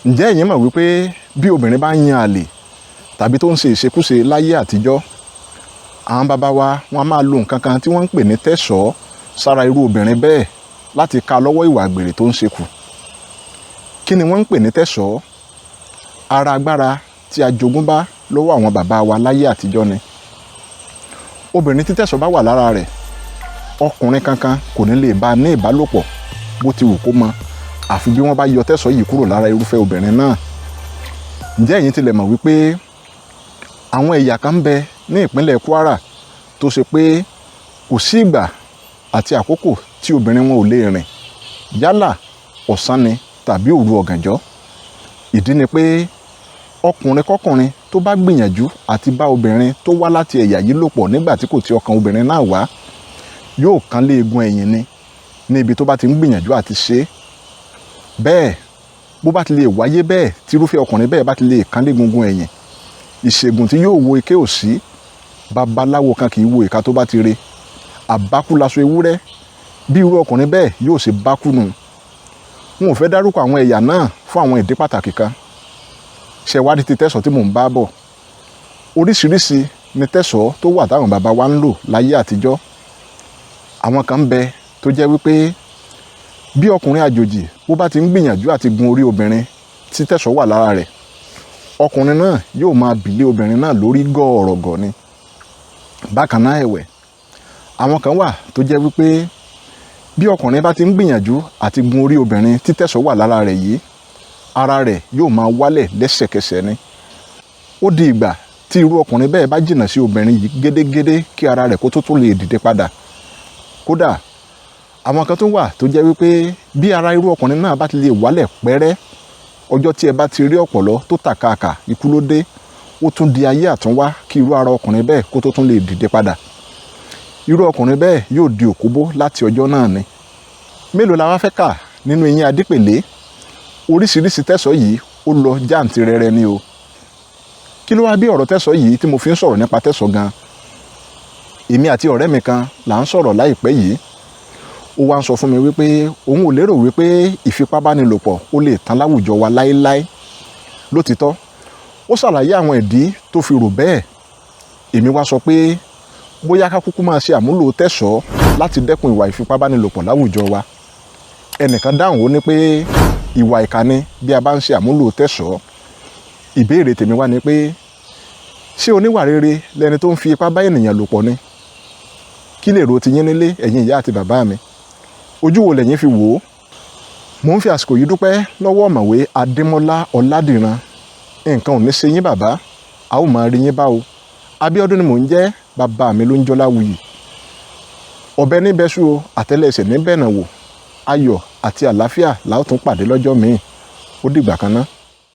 Ǹjẹ́ ẹ̀yin mọ̀ wípé bí obìnrin bá ń yan àlè tàbí tó ń ṣe ìṣekúṣe láyé àtijọ́, àwọn bàbá wa wọn a máa lo nǹkan kan tí wọ́n ń pè ní tẹ̀sọ́ sára irú obìnrin bẹ́ẹ̀ láti ká lọ́wọ́ ìwà àgbèrè tó ń ṣe kù. Kí ni wọ́n ń pè ní tẹ̀sọ́? Ara agbára tí a jogún bá lọ́wọ́ àwọn bàbá wa láyé àtijọ́ ni. Obìnrin tí tẹ̀sọ́ bá wà lára rẹ̀, ọkùnrin kankan kò ní lè bá a ní ìbálòpọ̀ bó ti wù kó mọ, àfi bí wọ́n bá yọ tẹ̀sọ́ yìí kúrò lára irúfẹ́ obìnrin náà. Ǹjẹ́ ẹ̀yin tilẹ̀ mọ̀ wípé àwọn ẹ̀yà kan ń bẹ ní ìpínlẹ̀ Kwara tó ṣe pé kò sí ìgbà àti àkókò tí obìnrin wọn ò lè rìn, yálà ọ̀sán ni tàbí òru ọ̀gànjọ́? Ìdí ni pé ọkùnrin kọkùnrin tó bá gbìyànjú àti bá obìnrin tó wá láti ẹ̀yà yìí lò pọ̀ nígbà tí kò ti ọkàn obìnrin náà wá, yóò kán lé egun ẹ̀yìn ni ní ibi tó bá ti ń gbìyànjú àti ṣe é bẹ́ẹ̀. Bó bá ti lè wáyé bẹ́ẹ̀, tírúfẹ́ ọkùnrin bẹ́ẹ̀ bá ti lè kán lé egungun ẹ̀yìn, ìṣègùn tí yóò wo ike ò sí. Babaláwo kan kì í wo ìka tó bá ti re àbákú laṣọ ewúrẹ́. Bí irú ọkùnrin bẹ́ẹ̀ yóò ṣe bákú nù. N ò fẹ́ dárúkọ àwọn ẹ̀yà náà fún àwọn ìdí pàtàkì kan. Ṣẹ̀wádìí ti tẹ̀sọ̀ tí mò ń bá bọ̀. Oríṣiríṣi ni tẹ̀sọ̀ tó wà táwọn bàbá wa ń lò láyé àtijọ́. Àwọn kan ń bẹ tó jẹ́ wípé bí ọkùnrin àjòjì bó bá ti ń gbìyànjú àti gun orí obìnrin tí tẹ̀sọ̀ wà lára rẹ̀, ọkùnrin náà yóò máa bìlé obìnrin náà lórí gọ̀ọ̀rọ̀gọ̀ ni. Bákan náà ẹ̀wẹ̀, àwọn kan wà tó jẹ́ wípé bí ọkùnrin bá ti ń gbìyànjú àti gun orí obìnrin tí tẹ̀sọ̀ wà lára rẹ̀ yìí, ara rẹ̀ yóò máa wálẹ̀ lẹ́sẹ̀kẹsẹ̀ ni. Ó di ìgbà tí irú ọkùnrin bẹ́ẹ̀ bá jìnnà sí obìnrin yìí gédégédé kí ara rẹ̀ kó tó tún lè dìde padà. Kódà, àwọn kan tó wà tó jẹ́ wípé bí ara irú ọkùnrin náà bá ti lè wálẹ̀ pẹ́rẹ́, ọjọ́ tí ẹ bá ti rí ọ̀pọ̀lọ́ tó tàkàkà, ikú ló dé. Ó tún di ayé àtúnwá kí irú ara ọkùnrin bẹ́ẹ̀ kó tó tún lè dìde padà. Irú ọkùnrin bẹ́ẹ̀ yóò di òkúbó láti ọjọ́ náà ni. Mélòó la wá fẹ́ kà nínú eyín adípèlé? Oríṣiríṣi tẹ̀sọ́ yìí, ó lọ jáǹtirẹrẹ ni o. Kí ló wá bí ọ̀rọ̀ tẹ̀sọ́ yìí tí mo fi ń sọ̀rọ̀ nípa tẹ̀sọ́ gan? Èmi àti ọ̀rẹ́ mi kan là ń sọ̀rọ̀ láìpẹ́ yìí. Ó wá ń sọ fún mi wípé òun ò lérò wípé ìfipábánilòpọ̀ ó lè tán láwùjọ wa láéláé. Lótìtọ́, ó ṣàlàyé àwọn ìdí tó fi rò bẹ́ẹ̀. Èmi wá sọ pé bóyá ká kúkú máa ṣe àmúlò tẹ̀sọ́ láti dẹ́kun ìwà ìfipábánilòpọ̀ láwùjọ wa. Ẹnìkan dáhùn, ó ní pé ìwà ìkà ni bí a bá ń ṣe àmúlò tẹ̀sọ́. Ìbéèrè tèmi wá ni pé, ṣé oníwà rere lẹni tó ń fi ipá bá ènìyàn lò pọ̀ ni? Kí lè ro tiyín nílé, ẹ̀yin ìyá àti bàbá mi? Ojú wo lẹ̀yin fi wò ó? Mò ń fi àsìkò yìí dúpẹ́ lọ́wọ́ Ọ̀mọ̀wé Adémọ́lá Ọládìran. Nǹkan ò ní ṣe yín, bàbá. A ó máa rí yín bá o. Abíọ́dún ni mò ń jẹ́, bàbá mi ló ń jọ́lá wuyì. Ọ̀bẹ níbẹ̀ ṣú o, àtẹ́lẹsẹ̀ níbẹ̀ náà wò. Ayọ̀ àti àlàáfíà la ó tún pàdé lọ́jọ́ míì. Ó dìgbà kan ná.